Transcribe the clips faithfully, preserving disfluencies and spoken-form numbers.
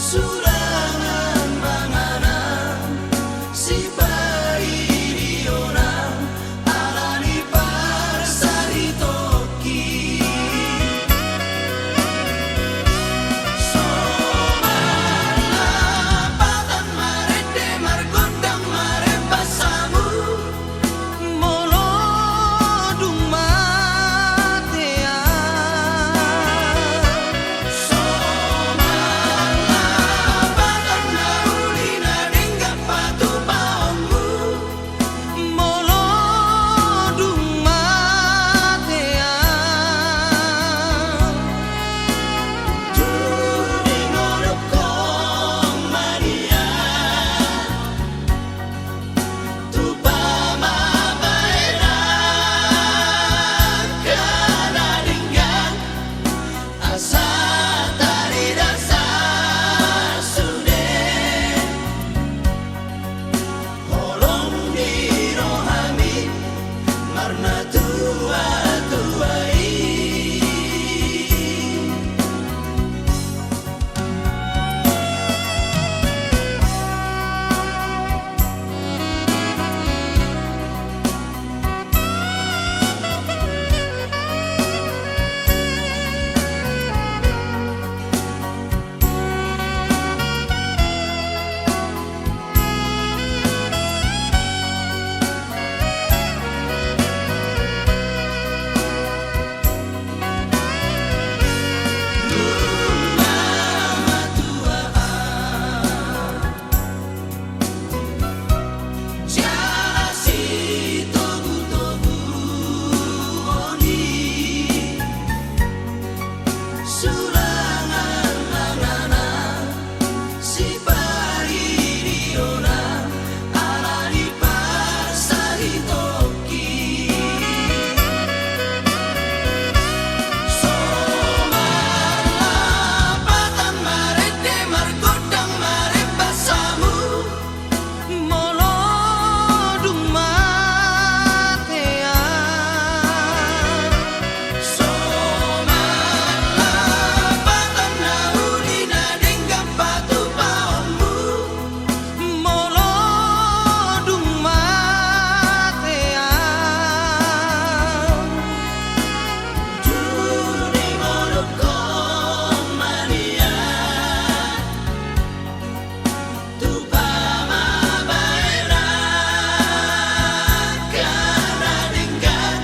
Sulangan manganan sipaidionam ala ni parsahitongki. Somal lapatan marende margondang marembas hamu. Molo dung mate au. Somal lapatan na uli na denggan patupaonmu. Molo dung mate au. Tudu di ngolungkon ma nian. Tupa ma baen angka na denggan, asa tarida sasude. Holong ni rohami, marnatua-tua i. Jala sitogu-toguon i. Sulangan manganan sipaidionam ala ni parsahitongki. Somal lapatan marende margondang marembas hamu. Molo dung mate au. Somal lapatan na uli na denggan patupaonmu. Molo dung mate au. Tudu di ngolungkon ma nian. Tupa ma baen angka na denggan,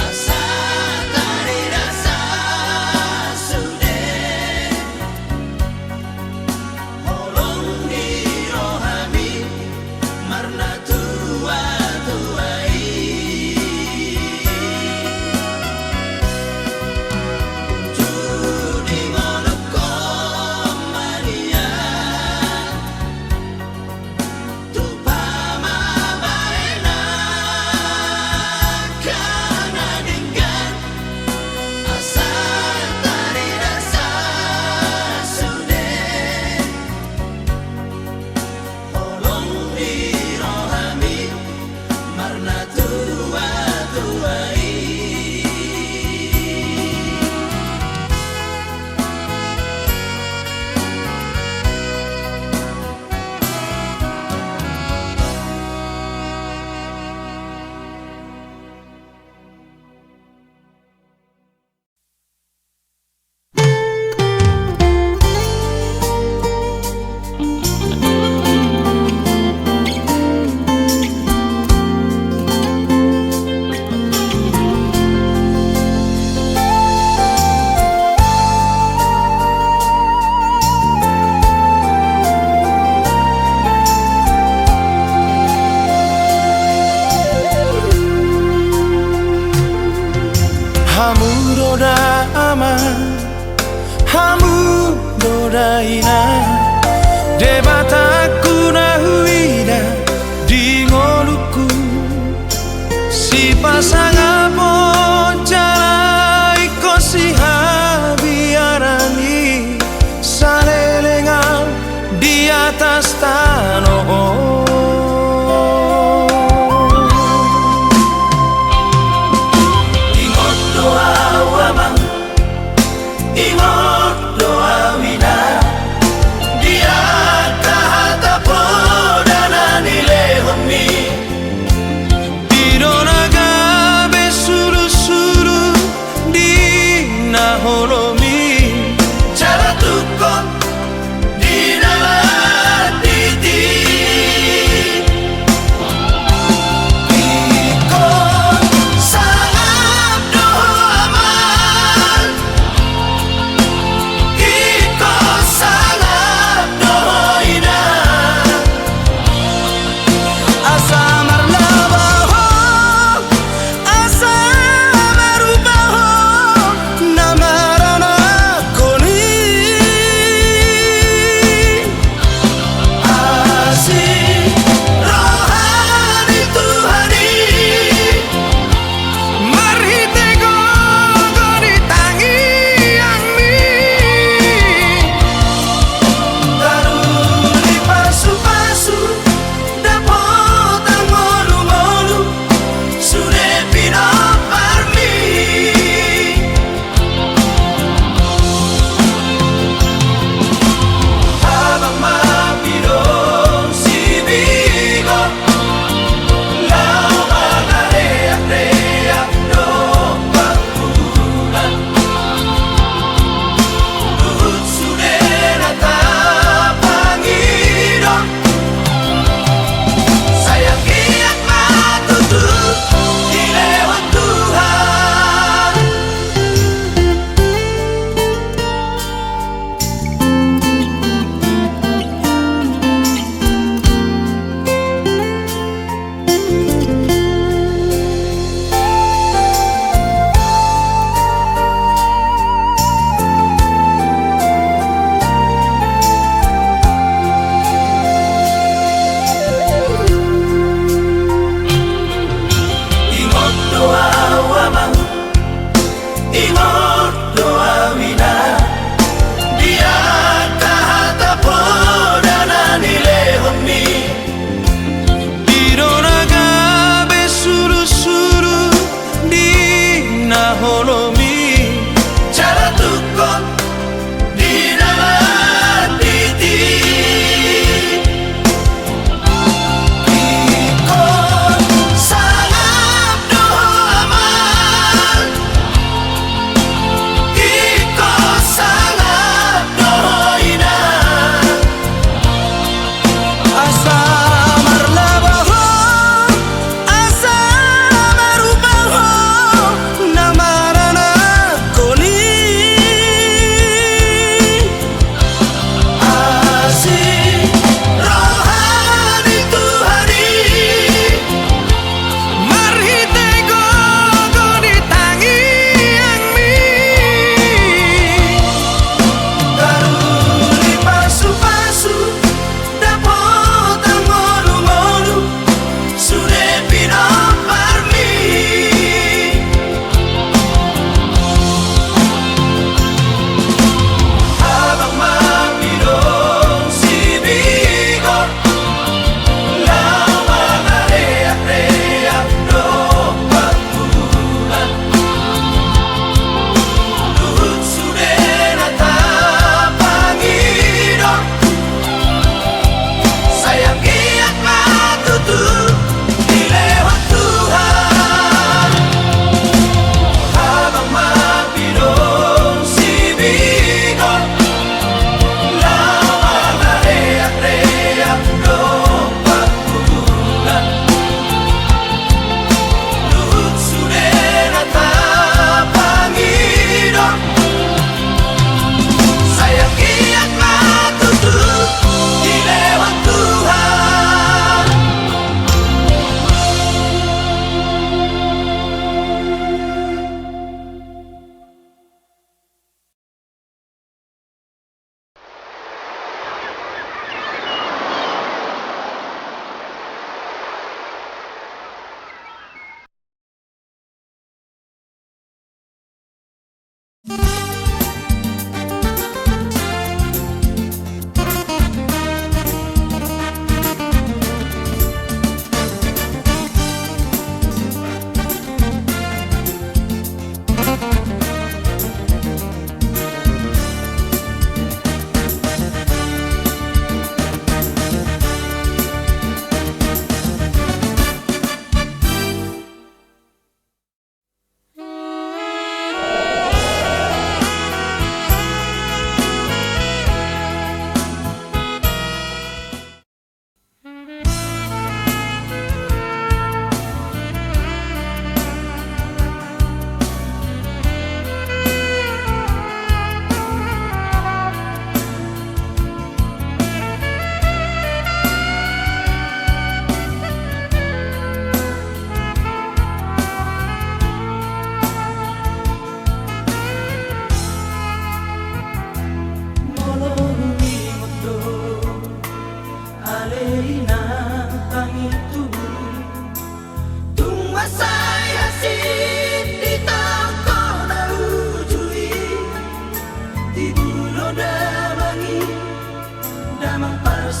asa tarida sasude. Holong ni rohami, marnatua-tua i. Tudu di ngolungkon ma nian. Tupa ma baen angka na denggan, asa tarida sasude. Holong ni rohami, marnatua-tua i. Hamu do da ama, hamu do da ina, Debatangku na huida di ngolungku. Sipasangapon jala ingkon sihabiaran i, saleleng au di atas tano on. Ingot do au amang, ingot do au ina,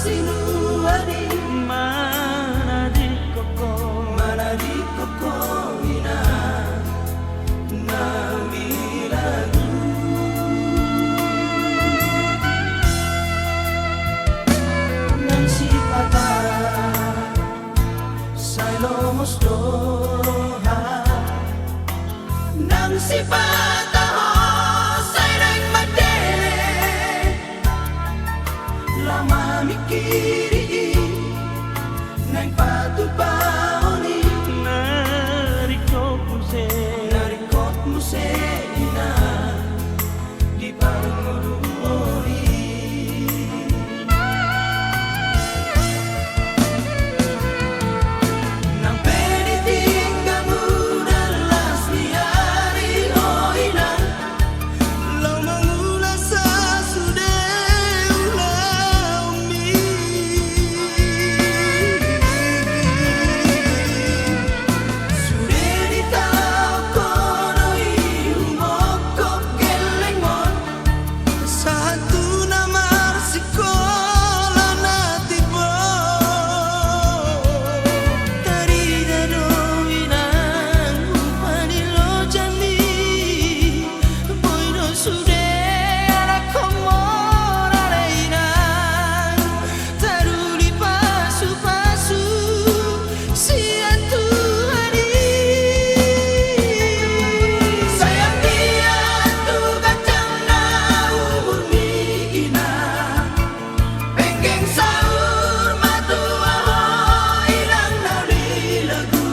Sinuan i manadingkon ho, manadingkon ho inang na milagu. Nang sipata sai lomos do ho, nang sipata ho sai naeng mandele. Laho mamingkiri i naeng patupahon i. Na ringkot muse, na ringkot muse inang di parngoluon i. Nang pe ditinggal muda las ni ari ho inang, laho mangula sasude ulaonmi. Sude ditaon ho do i humongkop gellengmon, sahat tu na marsikola na timbo. Tarida do inang upa ni loja ni, boi do sude anakhonmon ale inang. Taruli pasupasu sian Tuhan i. Sai anggiat tu ganjang na umurmi inang, penggeng saur matua ho inang na milagu.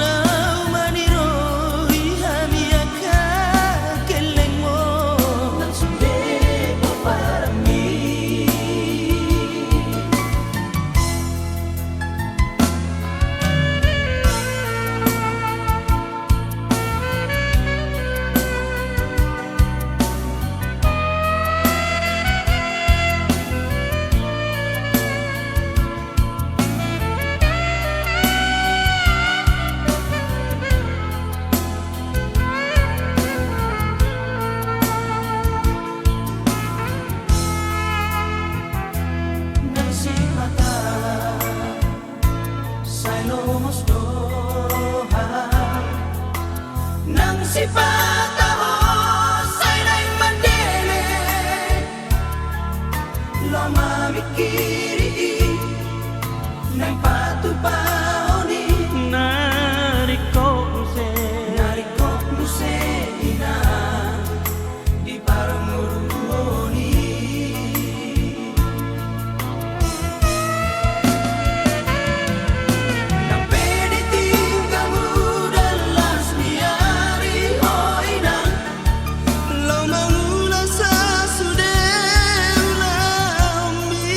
Laho maniroi hami angka gellengmon nang sude pomparanmi. Nang sipata sai lomos do ho, nang sipata ho sai naeng mandele. Laho mamingkiri i naeng patupahon i. Na ringkot muse, na ringkot muse inang di parngoluon i. Nang pe ditinggal muda las ni ari ho inang, laho mangula sasude ulaonmi.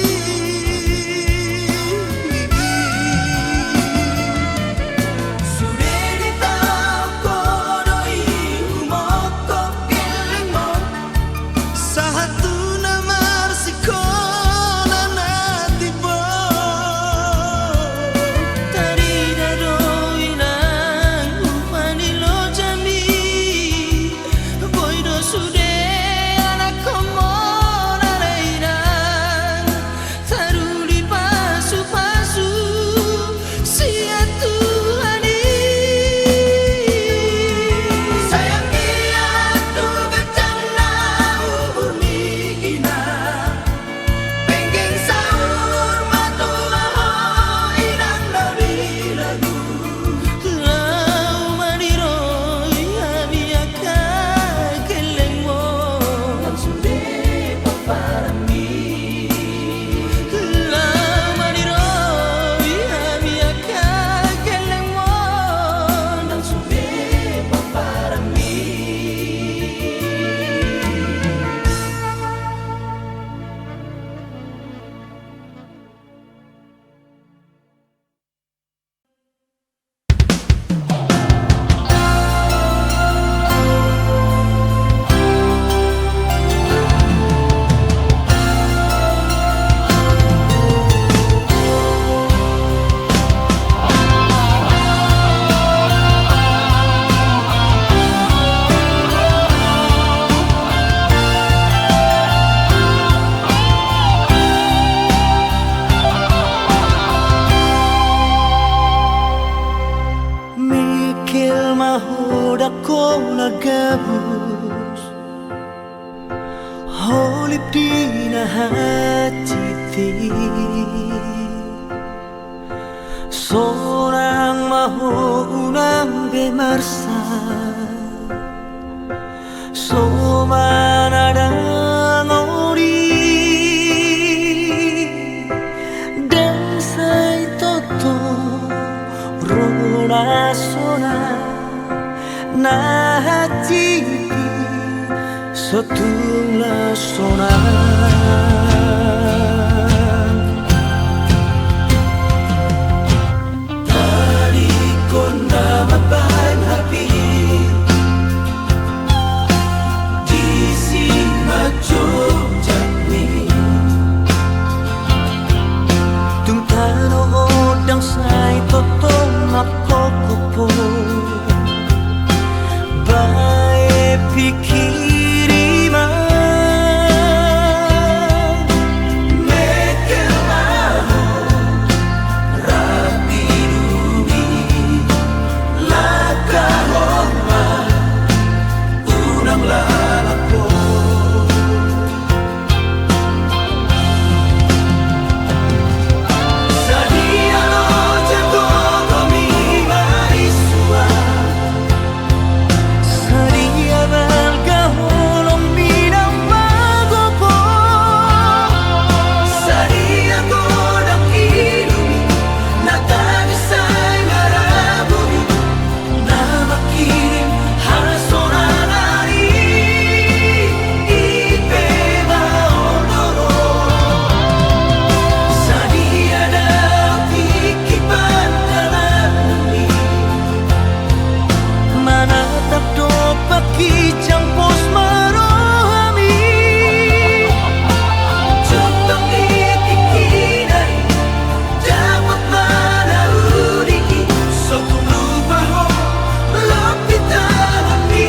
Sonang ma ho unang be marsa, so manadangoni. Ndang sai tongtong ro na sonang, na hatiti so tung las sonang. Tadingkon na mambahen hapir, disi ma jongjongmi. Tung tano on ndang sai tongtong mangkopkop ho. Baen pingkirmi ma, mengkel ma ho, rap i dumi, langkahon ma, unang lalap ho. Sadia do jagomi marisuan, sadia balga holongmi na magopo. Sadia godang ilumi, na tangis sai marabuni, na mangkirim hasonangan i, i pe ma on do ro. Sadia do tingki pandalanmi, manatap dompak ginjang pos ma rohami. Jumpang di tingki na i, dapot ma na uli i, so tung lupa ho lompit tanganmi.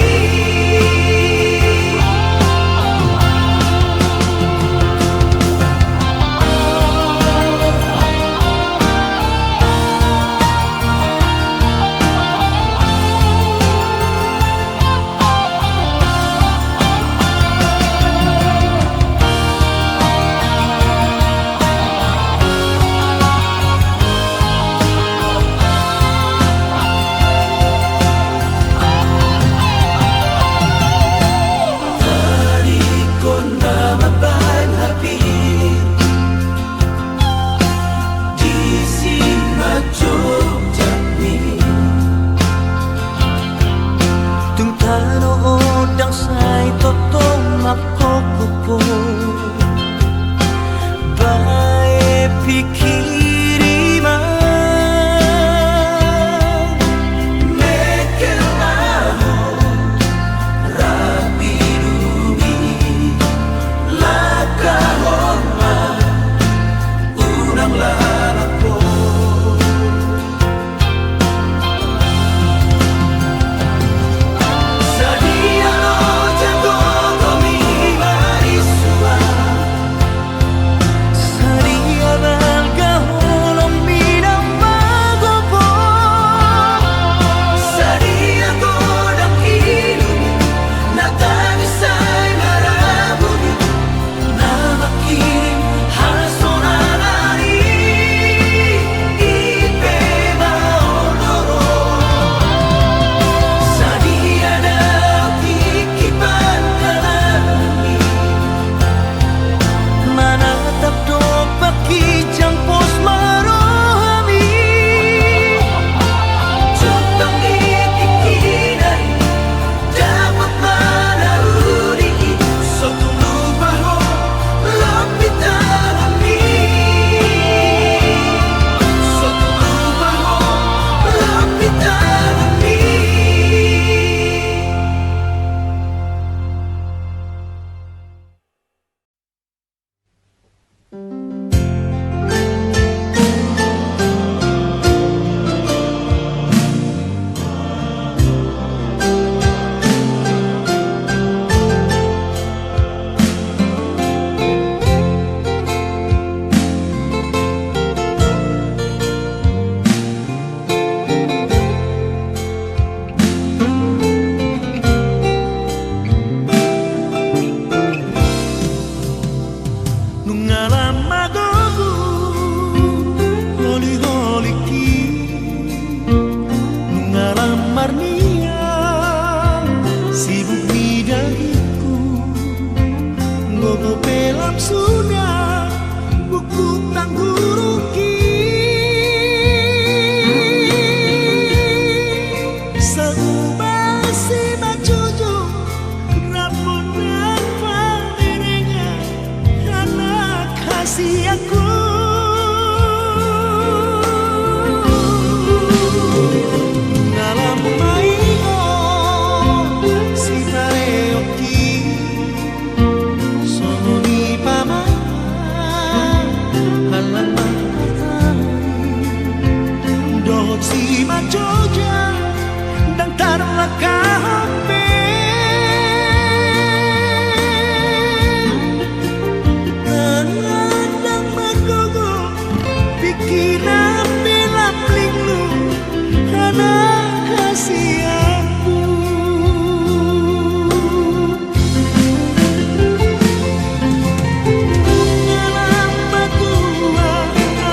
Tadingkon na mambahen hapir, disi ma jongjongmi. Tung tano on ndang sai tongtong mangkopkop ho. Baen pingkirmi ma, mengkel ma ho, rap i dumi, langkahon ma, unang lalap ho. Sadia do jagomi marisuan, sadia balga holongmi na magopo. Sadia godang ilumi, na tangis sai marabuni, na mangkirim hasonangan i, i pe ma on do ro. Sadia do tingki pandalanmi, manatap dompak ginjang pos ma rohami. Jumpang di tingki na i, dapot ma na uli i, so tung lupa ho lompit tanganmi. So tung lupa ho lompit tanganmi. Nunga Magogo holiholingki, nunga lam marniang sibuk ni dagingku, gogo pe lam suda bukku tanggurungki. Sauba simanjujung rap nang panerengan, anak hasianku. Nunga lam maingot sipareonki, songon i pamangan halak mangkatai, dohot simanjujung ndang tarlangkahon be. Tangan ndang margogo, pingkiran pe lam linglung, anak hasianku. Nunga lam matua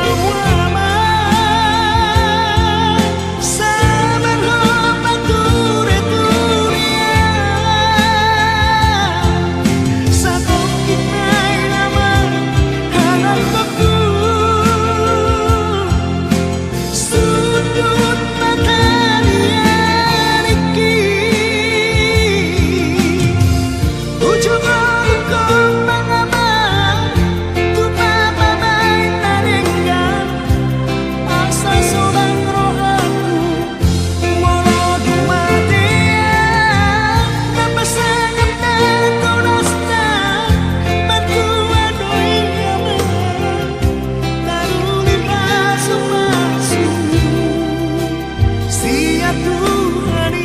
au amang, sabar ho patureture au, satongkin nai amang halak pangku. Sundut mata ni adingki, ujung ngolungkon ma amang, tu pamain na denggan, asa so bang rohangku. Molo dung matean na pasangap na tolosna, martua do i amang, taruli pasupasu sian Tuhan i.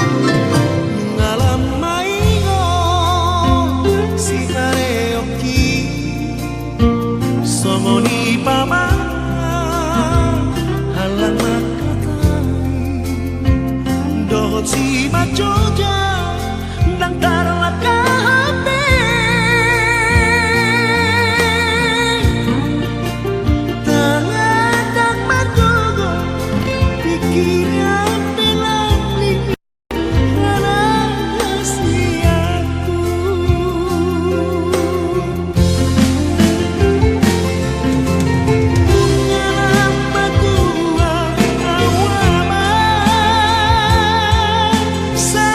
Nunga lam maingot sipareonki, songon i pamangan halak mangkatai, dohot simanjujung ndang tarlangkahon be. Tangan ndang margogo, pingkiran pe lam linglung, anak hasianku. Nunga lam matua au amang, sa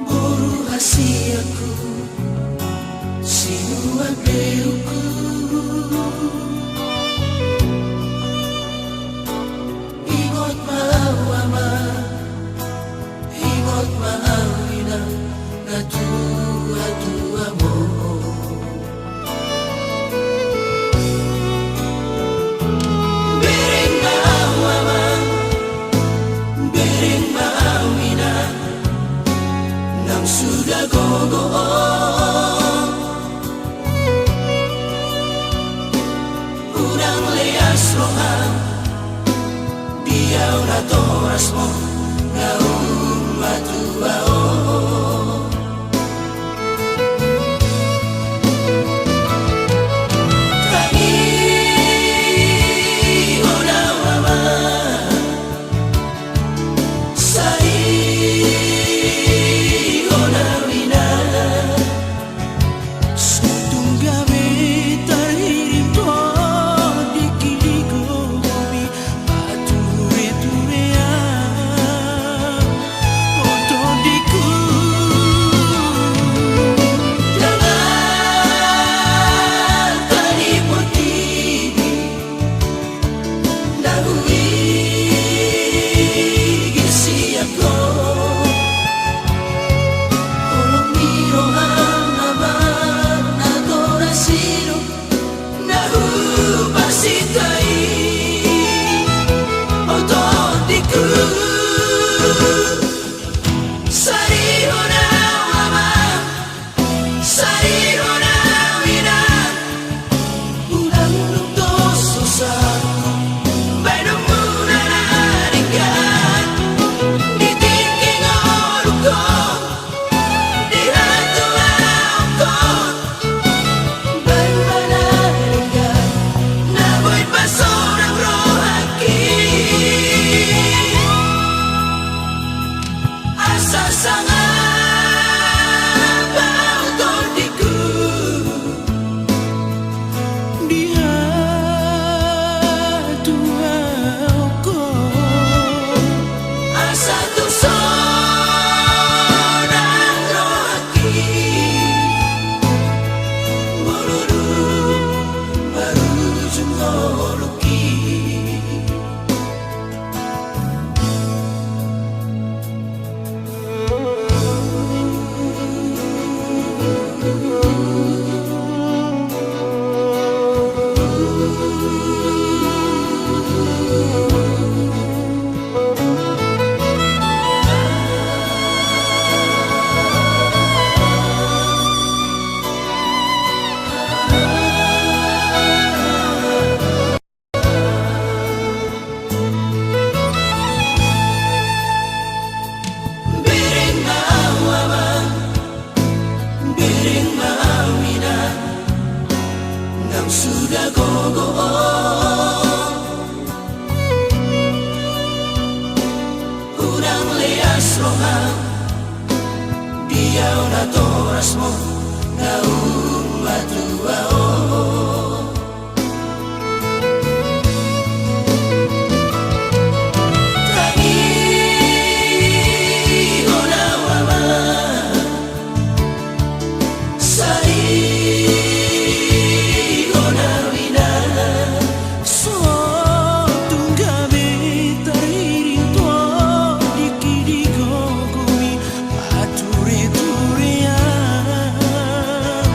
boru hasianku, sinuan berengku. Ingot ma au, Amang, ingot ma au, Inang, na tua-tua ma on. Bereng ma au, Amang, bereng ma au, Inang, nang suda gogo on. Unang leas roham di au natorasmu, naung matua on. Tangihon au, Amang, sadihon au, Inang. Sahat tu gabe tarhirim tu tondik i di gogo i, pature-ture au, o tondikku. Dang tadipotimi na huigir sian ho. Holong ni roham, Amang, natoras i do na huparsinta i, o tondikku. Sadihon au, Amang, sadihon au, Inang. Unang dung dos dosa, baenonmuna na denggan di tingki ngolungkon, di hatuaonhon. Baen ma na denggan na boi pasonang rohangki. Asa sangap au, tondikku, di hatuaonhon. Asa tung sonang rohangki molo dung marujung ngolungki. Bereng ma au, Amang, bereng ma au, Inang, nang suda gogo on. Unang leas roham di au natorasmu, naung matua on. Tangihon au, Amang, sadihon au, Inang. Sahat tu gabe tarhirim tondik i di gogo i, pature-ture au,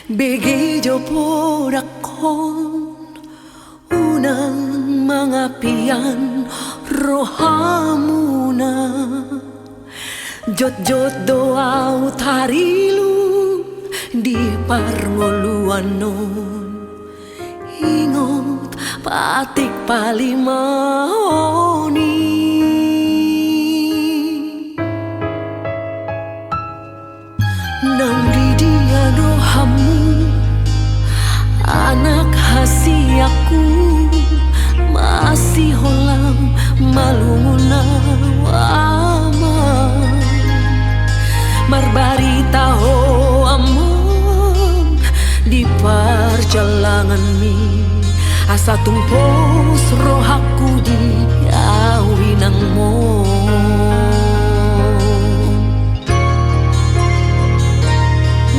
Bege jo podakkon, unang mangapian rohamuna. Jotjot do ahu tarilu di parngoluan on. Ingot patik palimaon i. Naung di dia do hamu, anak hasiakku, masihol lam malungun au, amang. Marbarita ho, amang, di parjalanganmi, asa tung pos rohangku di au inangmon.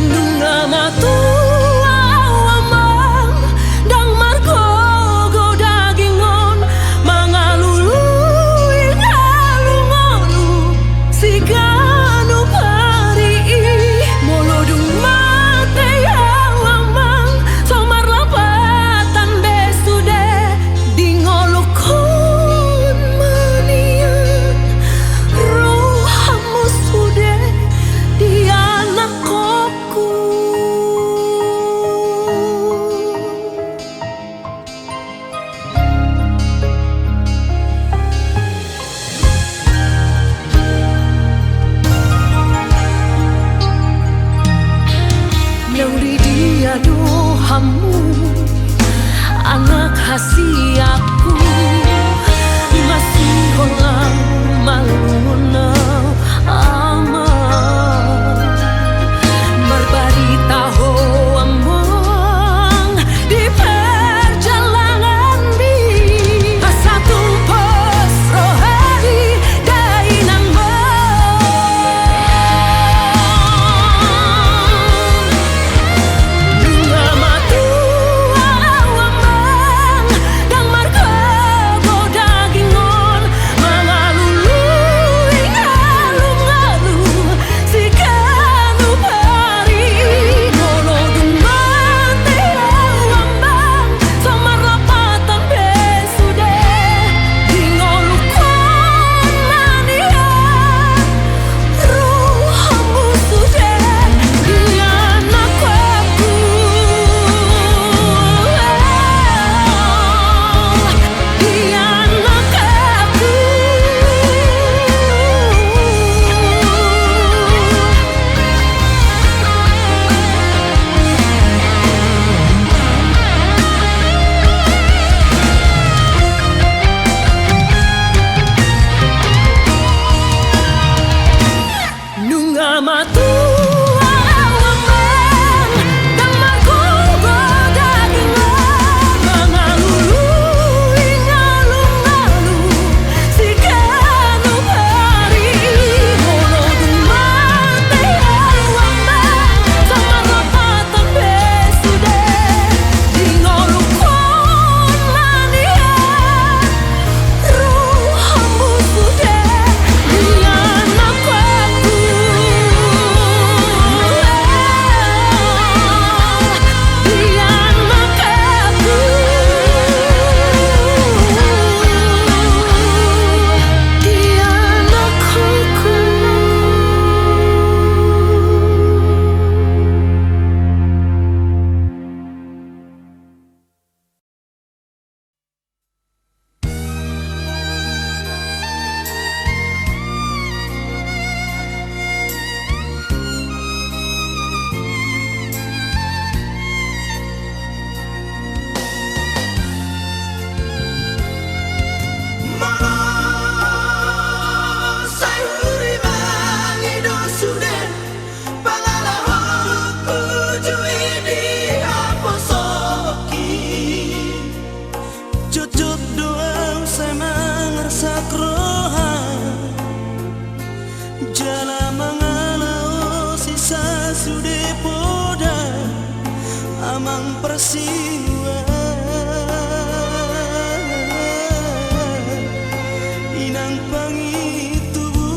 Nunga matua au, amang, ndang margogo daging on, mangalului ngolu-ngolu siganup ari i. Molo dung mate au, amang, so marlapatan be sude di ngolungkon manian, rohamu sude di anakkon. Naung di dia do hamu, anak hasiakku, masihol lam malungun au, amang. Marbarita ho, amang, di parjalanganmi, asa tung pos rohami dainang on. Nunga matua au, amang, ndang margogo daging on, mangalului ngolu-ngolu siganup ari. Molo dung mate au, amang, so marlapatan be sude di ngolungkon manian, rohamu sude di anakkon. Nunga matua au, amang, ndang margogo daging on, mangalului ngolu-ngolu siganup ari. Molo dung mate au, amang, so marlapatan be sude di ngolungkon manian, rohamu sude di anakkon. Di anakkon. Di anakkon. Molo sai huribangi do sude pangalahonku, uju i dihaposohi. Jotjot do au sai mangarsak roha, jala mangalaosi sasude poda, amang parsihuan, inang pangintubu.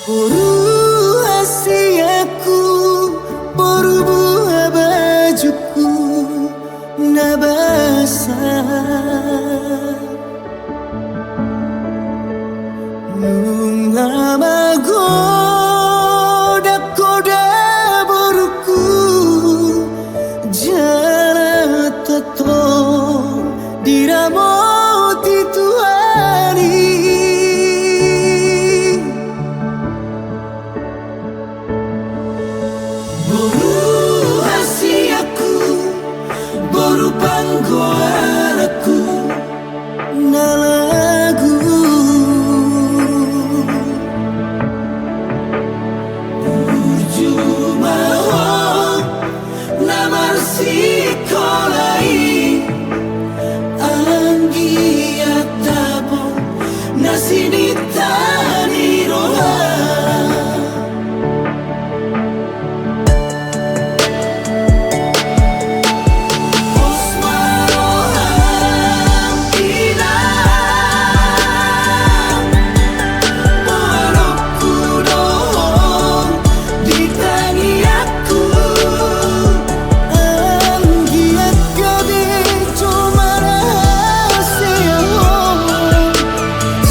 Boru hasianku, boru buha bajungku na basa. Nunga magodang ho da borungku, jala tongtong diramoti Tuhan i. Boru hasianku, boru panggoaranku na lagu. Burju ma ho na marsikola i, anggiat dapot na sininta ni roha. Pos ma roham inang, boanonku do ho di tangiangku. Anggiat gabe jolma na hasea ho,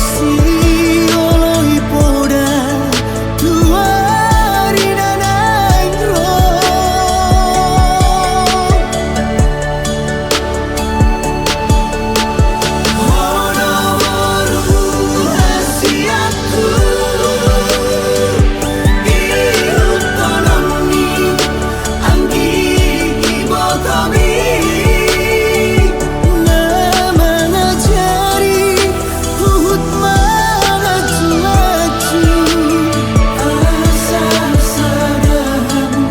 sioloi poda tu ari na naeng ro. Ho do boru hasianku, ihuthon on ni anggi ibotomi, na mangajari huhut manganju-anju, asa sada hamu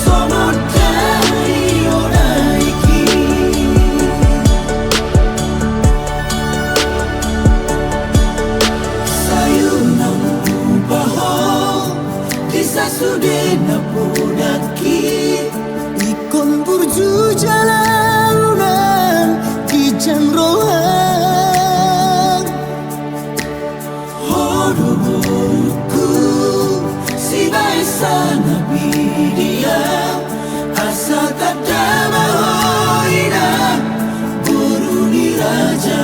so mondai ho daging i. Sai unang hupaho di sasude na podangki, ingkon burju jala unang ginjang roham. Ho do borungku, sibaen sanapidiam, asa tanda ma ho inang, boru ni raja.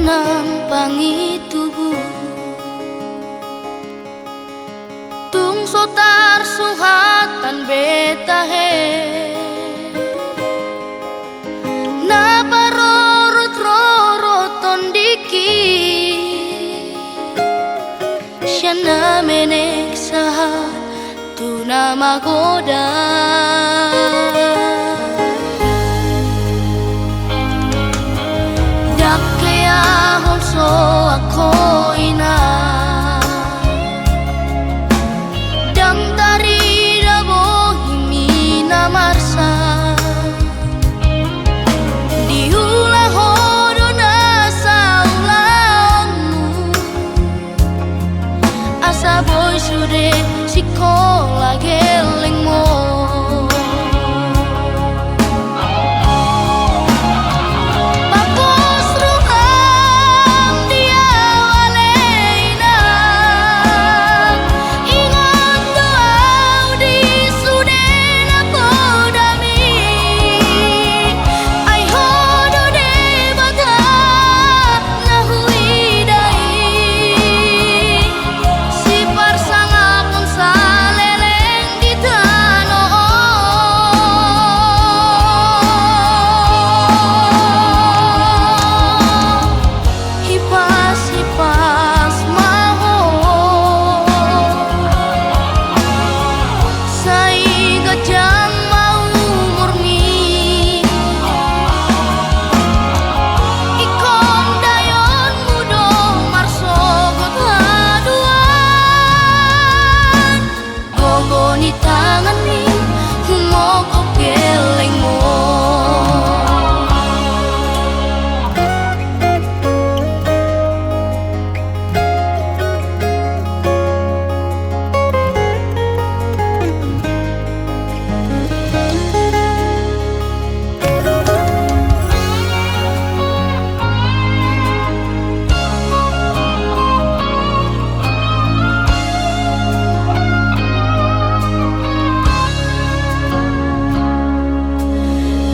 Nampang i tubu, tung so tarsuhatan be tahe, na parorot-rorot tondingki, sian na menek sahat tu na magodang. Ndang hea holsoan ho inang, ndang tarida bohimi na marsak. Diula ho do na saulaonmu, asa boi sude sikola gellengmu. Pos roham di au ale inang, ingot do au di sude na podami. Ai ho do Debata na huida i, siparsangapon saleleng di tano on. Hipas-hipas ma ho, sai ganjang ma umurmi. Ingkon daonmu do marsogot haduan, gogo ni tanganmi humogop gellengmu.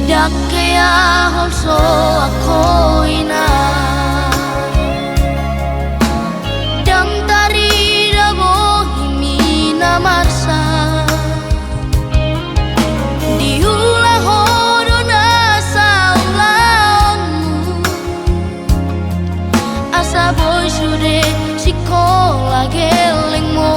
Ndang hea holsoan ho inang, ndang tarida bohimi na marsak. Diula ho do na saulaonmu, asa boi sude sikola gellengmu.